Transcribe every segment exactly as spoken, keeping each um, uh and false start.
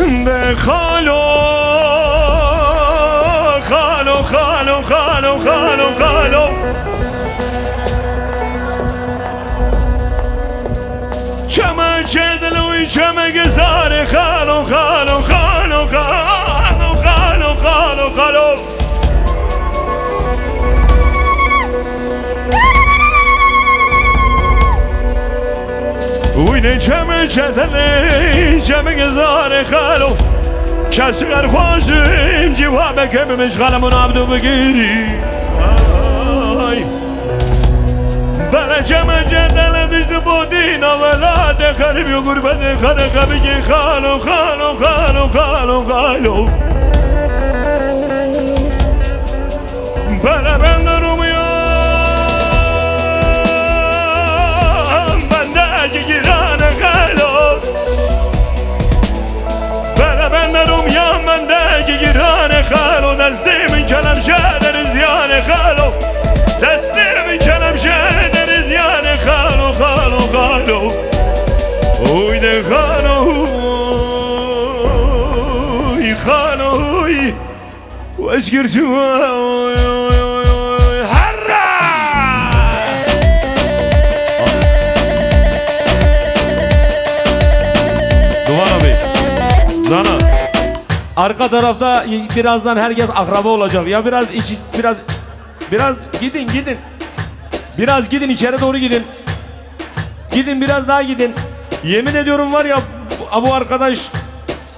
De xalo, xalo, xalo, xalo, xalo, xalo. Çeme çedil û çeme gizarê xalo, xalo, xalo, xalo, xalo, xalo, xalo. Wî de çeme çetelê, çeme gizarê xalo. Kes xerxwazim cî wa bekemim ji xalemûn abdû bigirî. Ay. Bele çeme çetelê dişt bo dîna welatê xeribî û gurbetê xeleqe bigî xalo, xalo, xalo, xalo, xalo. Bele bende Rûmiyan, bende giran e xelo. Bele bende Rûmiyan, bende giran e xelo. Destê min kelemşe derizyan e xelo. Destê min kelemşe derizyan e xelo, xelo, xelo. Oy de xelo, oy xelo, oy. Wezgirtî, herre! Duvar abi, Zana. Arka tarafta birazdan herkes akraba olacak. Ya biraz iç, biraz, biraz gidin, gidin. Biraz gidin, içeri doğru gidin. Gidin, biraz daha gidin. Yemin ediyorum var ya, bu, bu arkadaş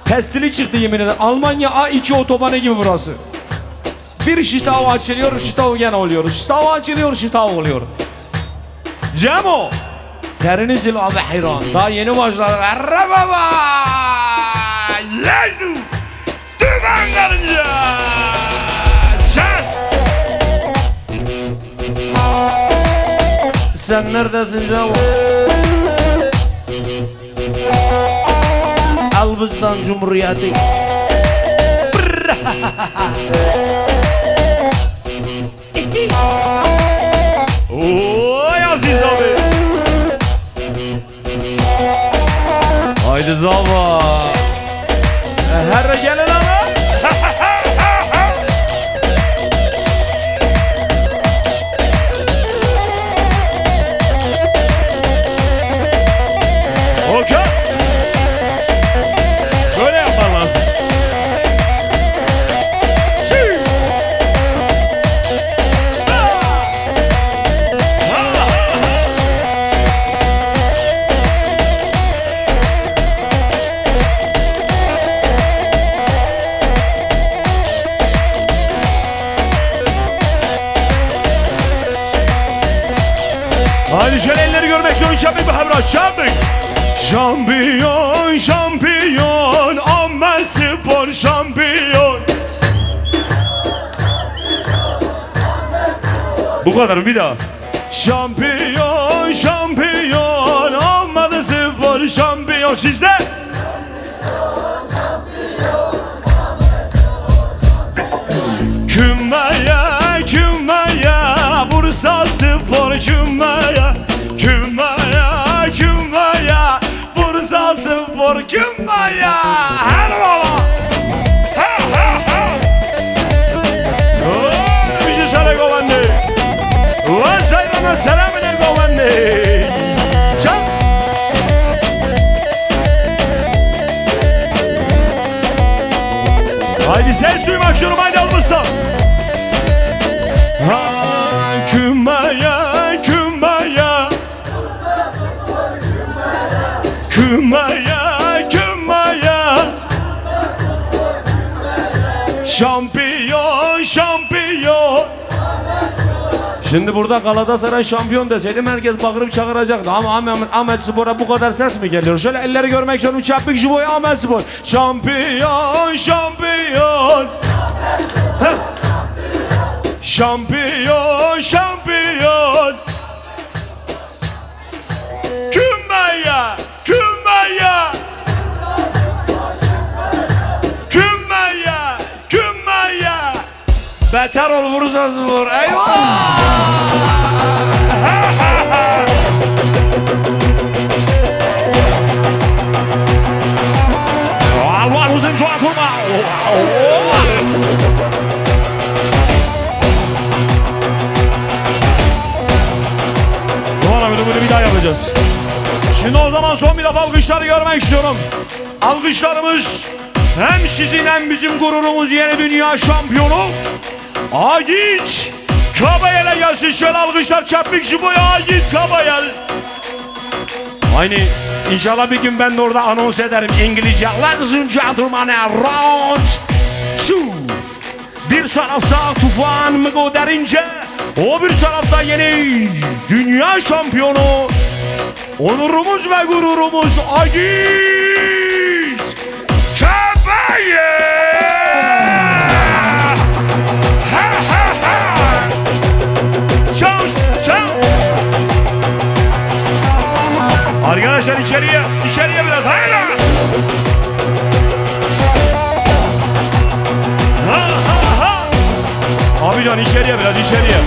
Pestili çıktı yemin ederim. Almanya A iki otobanı gibi burası. Bir şitava açılıyor, şitava gene oluyor. Şitava açılıyor, şitava oluyor. Cemo! Terini zil abi hayran. Daha yeni başladık. Erre baba! Leydu! Dümen karınca! Çek! Sen neredesin Cemo? Elbistan Cumhuriyeti. Oy Aziz abi. Haydi Zava. Herre gelin ama. Okey. Böyle yapman lazım. Çü. Haydi şöyle elleri görmek istiyorum. Jumping bu hemra. Jumping. Şampiyon, şampiyon. Ahmet Spor şampiyon. Bu kadar mı? Bir daha. Şampiyon, şampiyon, Ahmet Spor şampiyon. Sizde? Kümeye, kümeye, Bursa Spor kümeye, kümeye, kümeye, Bursa Spor kümeye. Her baba. Ha, ha, ha. Oy, bizi sana govandi. Ve seyrana selam ile govandi. Can. Haydi ses duymak istiyorum, haydi almışsa. Ha, kümeye, kümeye. Kümeye, kümeye. Şampiyon, şampiyon. Şimdi burada Galatasaray şampiyon deseydim herkes bağırıp çağıracaktı. Ama Ahmet, Ahmet Spor'a bu kadar ses mi geliyor? Şöyle elleri görmek istiyorum. Çapık Jibo'ya Ahmet Spor. Şampiyon, şampiyon. Heh. Şampiyon, şampiyon. Kümeye, kümeye. Kümeye, kümeye. Beter ol, Bursa Spor. Eyvah! Uzun Cuaturma. Doğan abi, bunu bir daha yapacağız. Şimdi o zaman son bir defa alkışları görmek istiyorum. Alkışlarımız hem sizin hem bizim gururumuz, yeni dünya şampiyonu Agit Kabayel'e gelsin. Şöyle alkışlar, çepik şu boya Agit Kabayel. Aynı, inşallah bir gün ben de orada anons ederim İngilizce. Ladies and gentlemen, round two. Bir tarafta Tufan Migo derince, o bir tarafta yeni dünya şampiyonu, onurumuz ve gururumuz Agit Kabayel. Ha, ha, ha. Çal, çal. Arkadaşlar, içeriye, içeriye biraz. Haydi. Ha, ha, ha. Abi can, içeriye biraz, içeriye.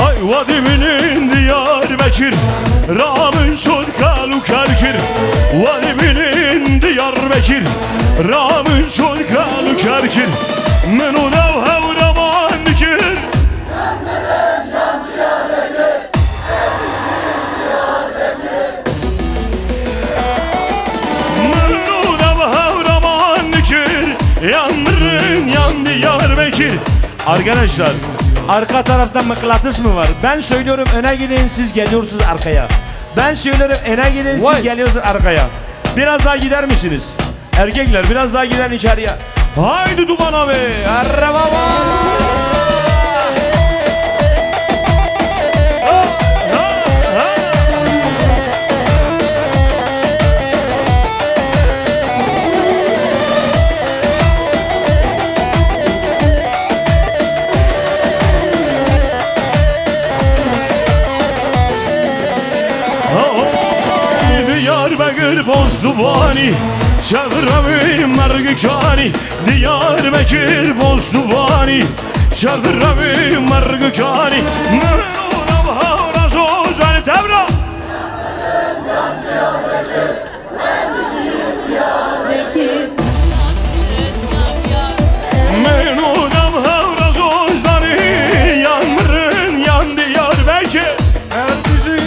Hay wadî binin Diyarbekir, ramın şod kal û kal kir. Wadî binin Diyarbekir, ramın şod kal û kal kir. Min û dew hewraman dikir. Min û dev hewraman dikir, yan mirin, yan Diyarbekir. Arkadaşlar, arka tarafta mıknatıs mı var? Ben söylüyorum öne gidin, siz geliyorsunuz arkaya. Ben söylüyorum öne gidin, siz Vay. geliyorsunuz arkaya. Biraz daha gider misiniz? Erkekler, biraz daha giden içeriye. Haydi Tufan abi. Arababa. Diyarbekir Bozduvanî, çevrewî mergikanî. Diyarbekir Bozduvanî, çevrewî mergikanî. Mero hewra zozan tevra. Min û dev hewra zozdanî, yan mirin, yan Diyarbekir. Her dijî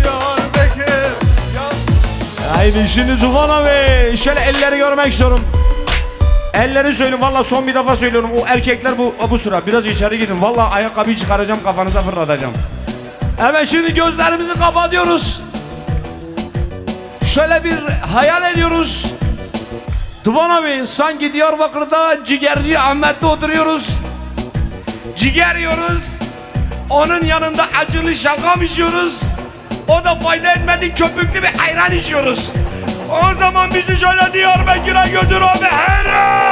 Diyarbekir, yan Haydi şimdi Tufan abi, şöyle elleri görmek istiyorum. Elleri söylüyorum, valla son bir defa söylüyorum. O erkekler bu, bu sıra biraz içeri gidin. Valla ayakkabıyı çıkaracağım, kafanıza fırlatacağım. Evet, şimdi gözlerimizi kapatıyoruz. Şöyle bir hayal ediyoruz. Tufan abi, sanki Diyarbakır'da cigerci Ahmet'te oturuyoruz. Ciger yiyoruz. Onun yanında acılı şalgam içiyoruz. O da fayda etmedi, köpüklü bir ayran içiyoruz. O zaman bizi şöyle Diyarbakır'a götür abi. Hera!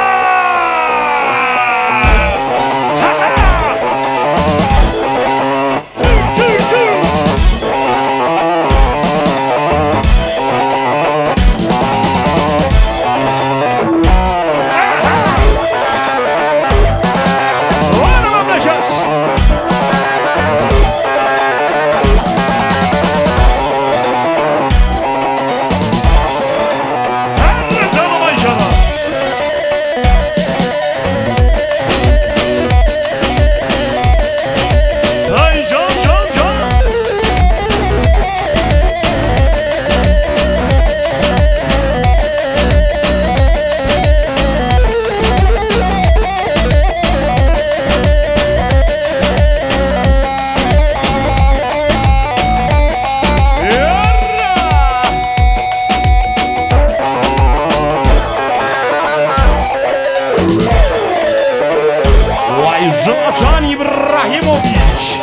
Zlatan Ibrahimovic.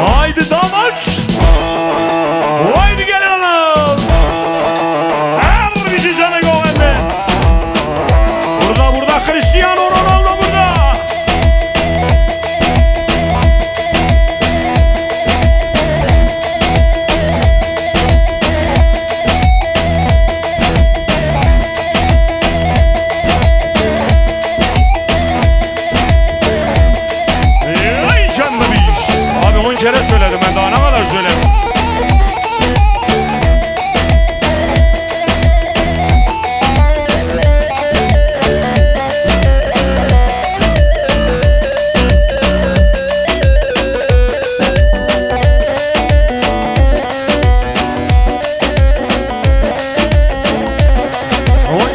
Haydi damat. Haydi gelin hanım. Her bir şey sana güvenme. Burada, burada Cristiano Ronaldo burada. Ay canına bir iş. Abi on kere söyledim ben, daha ne kadar söyleyeyim? Oy,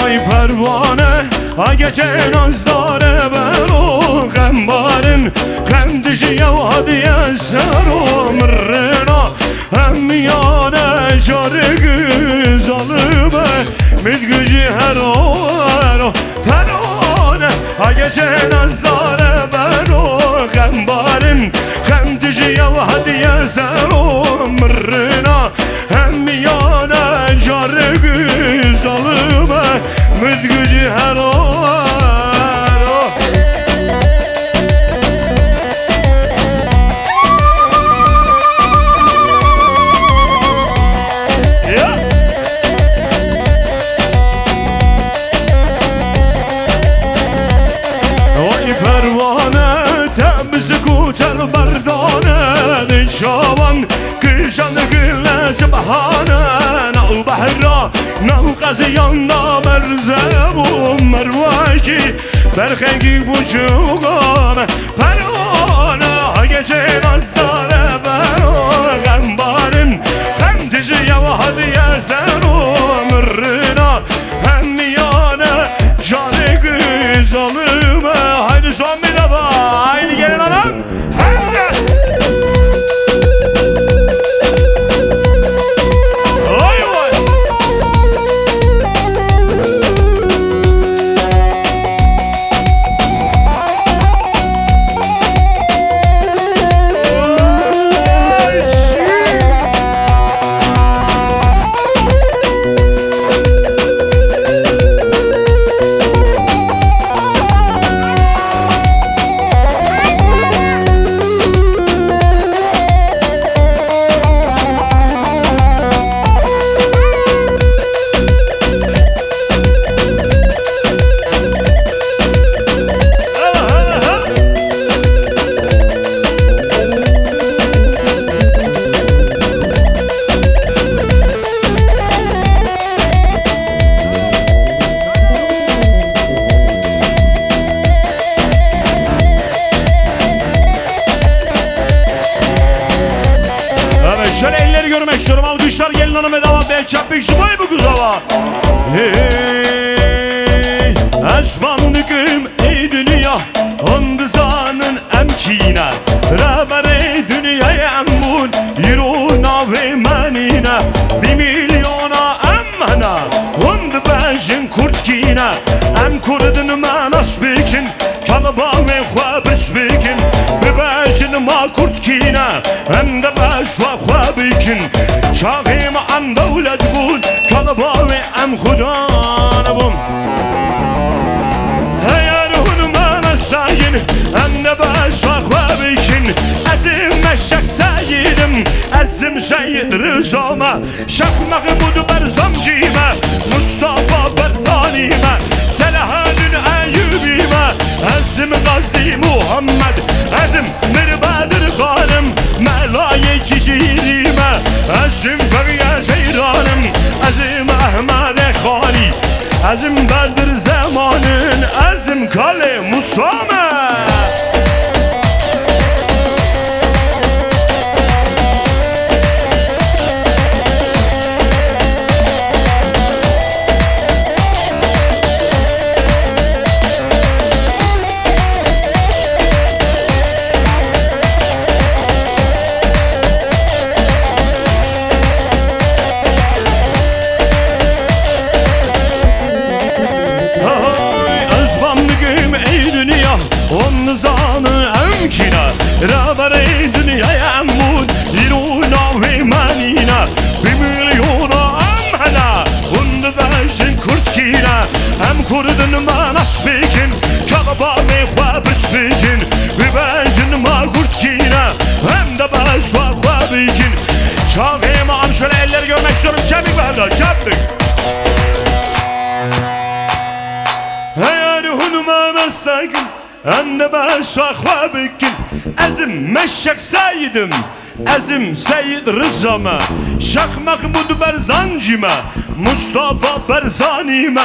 oy pervane, a gece nazdare bero, xem barin, xem dijiye hadiye sero mirina, hem yane carigi zalime, midgücü hero, hero, pervane, a gece nazdare bero, xem barin, xem dijiye hadiye sero mirina, hem yane carigi zalime, midgücü hero, hero. Ya. Oy pervane, temiz guter berdane, çawan kijan gile sibhane, nav behra, nav qeziyan da berze bû merwekî, berxekî buçûga me, pervane, ha gece nazdare bero, xem barin, xem dijiye hadiye sero mirina, hem yane carê zalime. Haydi son bir defa. Haydi gelin hanım. Haydi. Oy, oy. Evet, şöyle elleri görmek istiyorum. Alkışlar gelin hanım ve damat bey. Çapik Şuboy bu kuzava. Hey, ez van dikim, ey dünya, hûn dizanin em kî ne. Rêberê dinyayê em bûn, îro navê me nîne. Bi milyona em hene, hûn dibêjin kurd kî ne. Em kurd in, me nas bikin, kalba wê xwe pirs bikin. Bibêjin ma kurd kî ne, em dibêjin xwe bikin. Çaxê me em dewlet bûn, kalba wê em xudan bûn. Heger hûn me nestayin, em dibêjin xwe bikin. Ez ê meşek seyidim, ez im Seyid Riza me. Şex Mehmûd Berzamcî me, Mustafa Berzanî me, Selahedîn Eyûbî me. Ez im Gazî Muhammed, ez im Mir Bedir Xan im, Melayê Cizîrî me. Ez im Feriye Seyran im, ez im Ehmedê Xanî, ez im Bedir Zeman in, ez im Kalê Musa me. Bavê xwe piç bikin, bibêjin ma gurtkî ne, em de beşa xwe bikin. Çavê ma em şöyle elleri görmek istiyorum. Çepik be hevla, çepik. Eğer hûn me destekin, em de beşa xwe bikin. Ez im Meşek Seyid im. Ez im Seyid Riza me, Şex Mehmûd Berzancî me, Mustafa Berzanî me,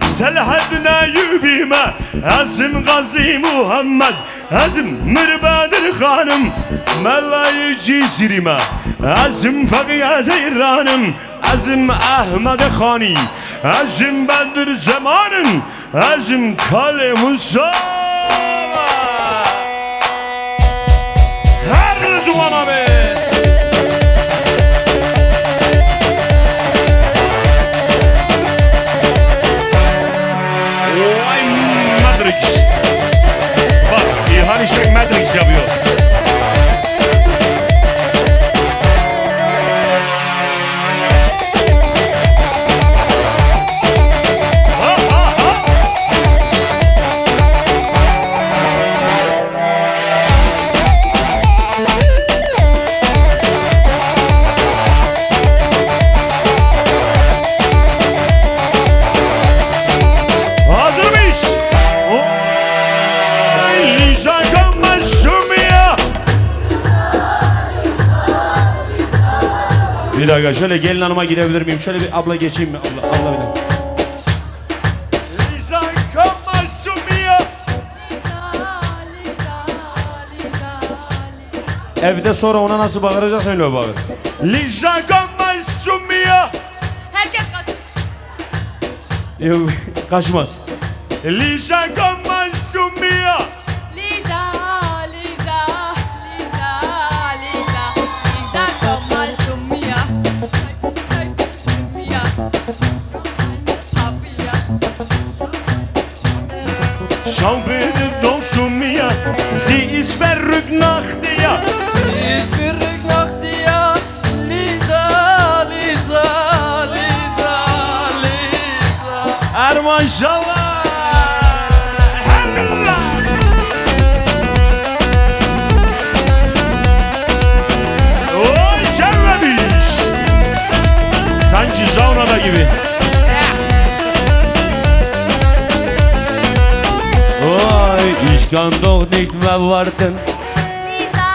Selahedin Eyûbî me, ez im Gazî Muhammed, ez im Mir Bedir Xanim, Melayê Cizîrî me, ez im Feqîye Zeyran im, ez im Ehmedê Xanî, ez im Bedir Zeman im, ez im Kalê Musa. Her ziwana be. Vay Matrix. Bak, İlhan İşlek Matrix yapıyor. Hazırmış. Oy, Lizaka Masumia. Bir dakika, şöyle gelin hanıma gidebilir miyim? Şöyle bir abla geçeyim mi? Abla, abla bir dakika. Lizaka Masumia. Evde sonra ona nasıl bağıracaksan öyle bağır. Lizaka Masumia. Herkes kaçtı. Yok, kaçmaz. Lizaka Masumia. Liza, Liza, Liza, Liza, Liza Kamal Sumia. Mia. Papia. Şawbêdê doxumiya, zî îsverrûk naxtiya. Îsverrûk naxtiya, Lîza, Lîza, Lîza, Lîza. Her maşallah. Her Allah. Oy, gelmemiş. Sanki saunada gibi. Oy, ich kann doch nicht mehr warten. Lisa,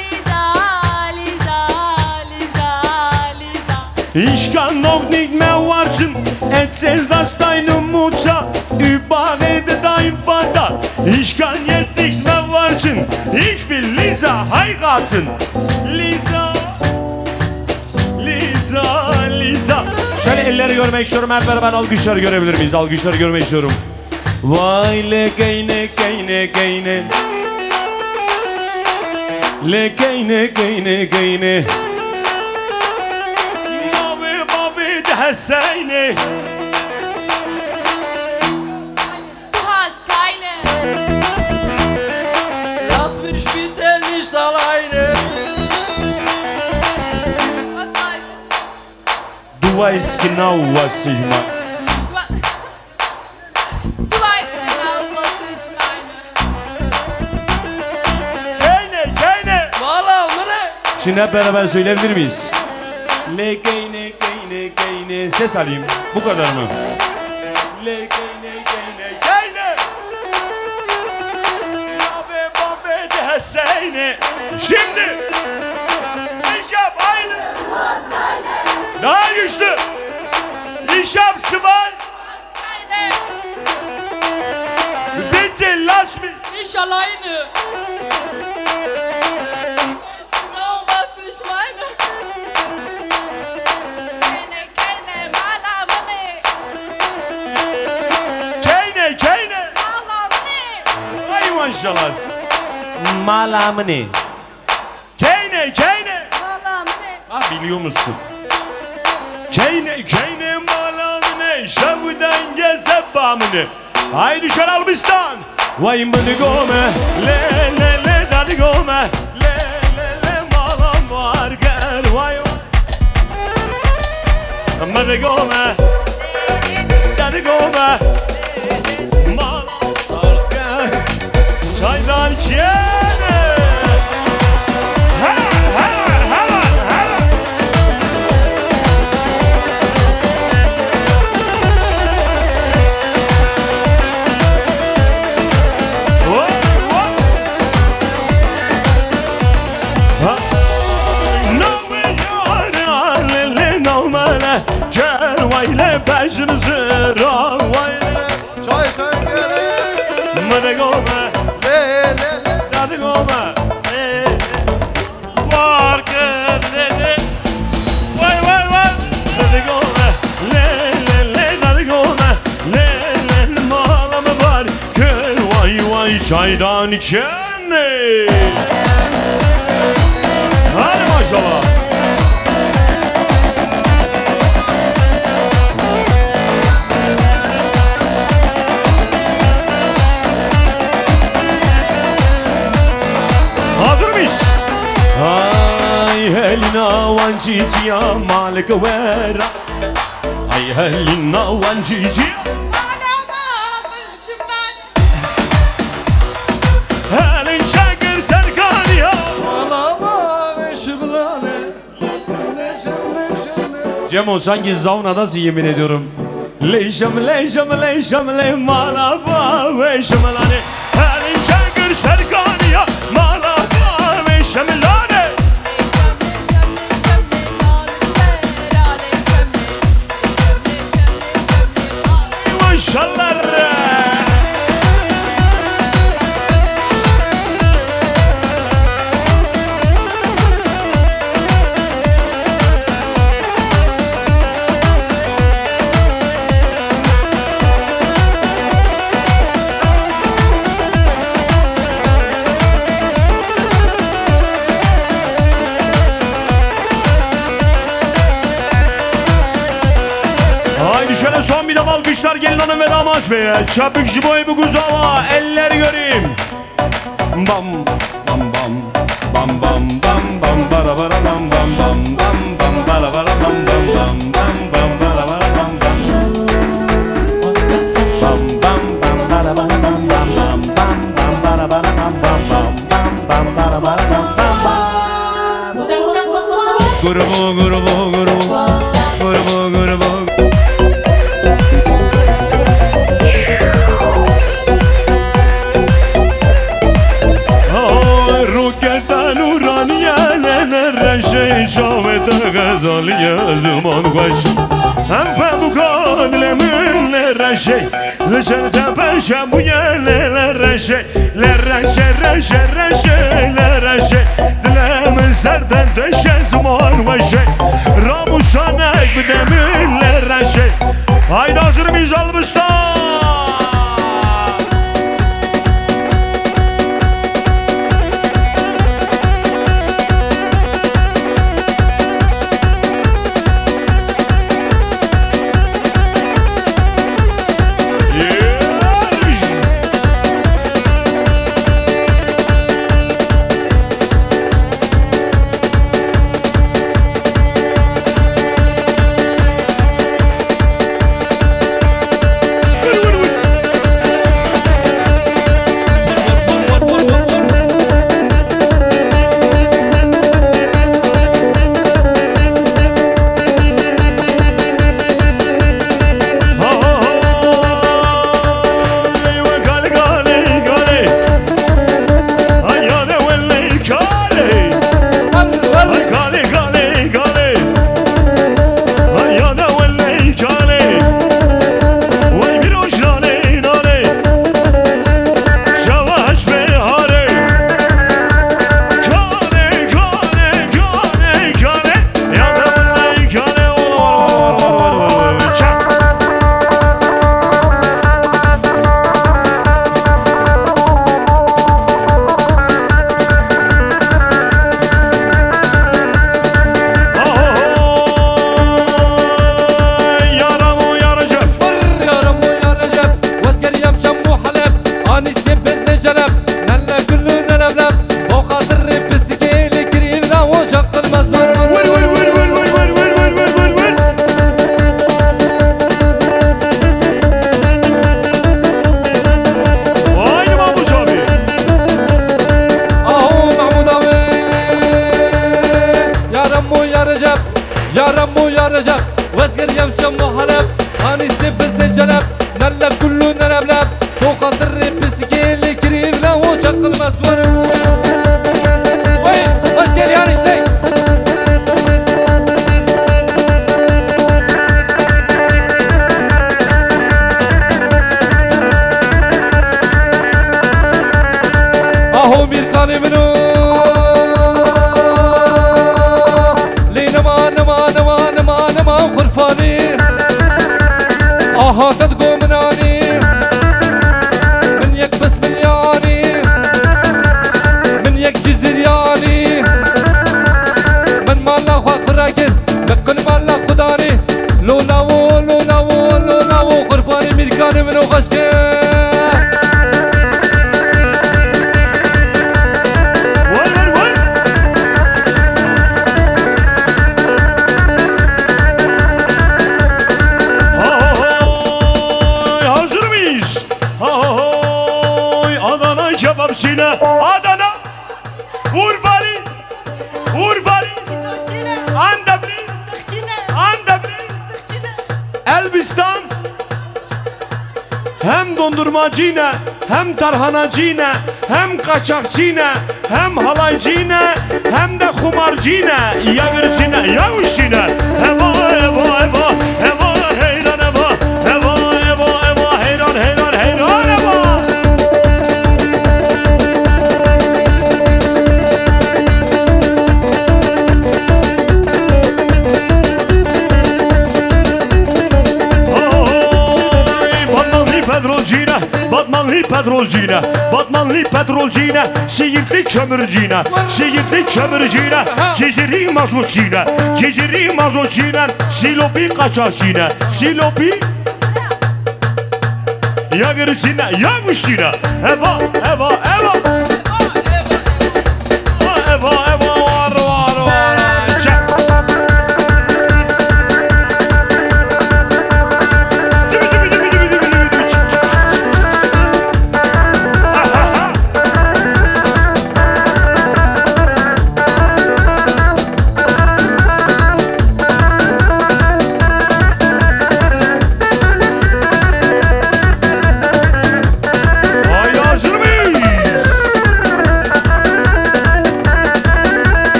Lisa, Lisa, Lisa, Lisa. Ich kann doch nicht mehr warten. Erzähl das deiner Mutter. Überrede deinen Vater. Ich kann jetzt nicht mehr warten. Ich will Lisa heiraten. Lisa. Lisa, Lisa. Şöyle elleri görmek istiyorum. Hep beraber alkışlar görebilir miyiz? Alkışlar görmek istiyorum. Vay le keyne, keyne, keyne. Le keyne, keyne, keyne. Mavê, mavê de Heseyne. Du hast keine. Lass mich bitte nicht alleine. Was heißt? Du weißt genau, was ich meine. Wa-, du weißt genau, was ich meine. Keyne, keyne. Valla mı ne? Şimdi hep beraber söyleyebilir miyiz? Le keyne, keyne, keyne. Ses alayım. Bu kadar mı? Le keyne, keyne, keyne. Babe, babe de Heseyne. Şimdi. Hicab aynı. Daha güçlü. Hicab sıvan. Bitte lass mich. Nicht alleine. Weißt genau, was ich meine. Keyne, keyne, mala mı ne? Keyne, keyne. Mala mı ne? Ay maşallah. Mala mı ne? Keyne, keyne. Mala mı ne? Ha, biliyor musun? Keyne, keyne, mala mı ne? Şevden geze ba mı ne? Haydi şöyle Albistan. Vay mı ne gome, le, le, le, da de gome, le, le, le, mala mı var gel, vay, vay. Mı ne gome, da de gome, mala mı var gel. Çiyene! Hele, hele, hele, hele! Hop, hop! Ha! Nawe yare, lê, lê, nawmele, gel, wayle, bejin, zira, wayle. Çay söndürün. Mıdık olma. Le, le, le. Dadık olma. Le, le. Var kır, le, le. Vay, vay, vay. Dadık olma. Le, le, le. Dadık olma. Le, le, le. Malımı var. Kır, vay, vay. Çaydan içen. Hadi maşallah. Hazır mıyız? Ay helina wan cîcîya malik wera. Ay helina wan cîcîya. Helin çakir serkaniya. Mala mavê şiblane. Cemo, sanki saunada yemin ediyorum. Leyşem, leyşem, leyşem, ley mala mavê şiblane. Helin çakir serkaniya. Mala mavê şiblane. Maşallah. Haydi şöyle son bir defa alkışlar gelin hanım ve damat beye. Çapık Jibo'yu bu güzel hava, elleri göreyim. Bam, bam, bam, bam, bam, bam, bam, bara, bara, bam, bam, bam, bam, bam, bara, bara, bam, bam, bam, bam, bam, bara, bara, bam, bam. Bam, bam, bam, bara, bara, bam, bam, bam, bam, bam, bara, bara, bam, bam, bam, bam, bam, bara, bara, bam, bam, bam. Grubu, grubu, grubu. Grubu, grubu. Ay, roketa nûraniyê, lê, lê, reşê, çavê te xezaliyê, ziman xweş. Em femukan lê min lê reşê, li ser te peşe bûye, lê, lê, reşê. Lê reşe, reşe, reşe, lê reşe. Dilê min ser te deşe, ziman weşe. Ramûşanek bide min lê reşe. Haydi hazır mıyız Albistan? Muhareb, hanî sê bizdê celeb, nelle kullu nerebleb, bo xatirê pisikê lê kirî vila wo çaqil mestwer. Wey, hoş gel yarıştey. Aho Mîrkanê min o. Lê nema, nema, nema, nema, nema xurfanî. Aha te digo min anî. Min yek pismilyanî. Min yek ciziryanî. Min mala xwe xira kir. Min qil mala xwe danî. Lo lawo, lo lawo, lo lawo. Qurbanê Mîrkanê min o xweşke. Vur, vur, vur. Hay, hazır mıyız? Hay, Adana kebapçı ile Adana. Urfali. Urfali. Antepli. Antepli. Elbistan. Hem dondurmacı ne, hem tarhanacı ne, hem kaçakçı ne, hem halaycı ne, hem de xumarcı ne, yagırcı ne, yavuşçı ne. Heva, heva, heva, heva, heyran heva, heva, heva, heva, heyran, heyran, heyran heva. Oy, Batmanlı petrolcine, Batmanlı petrolcine, Batmanlı petrolcine, Siirtli kömürcüne, Siirtli kömürcüne, Ciziri mazotçine, Ciziri mazotçine, Silopi kaçakçine, Silopi ya gerisine, ya müştine. Eva, eva, eva.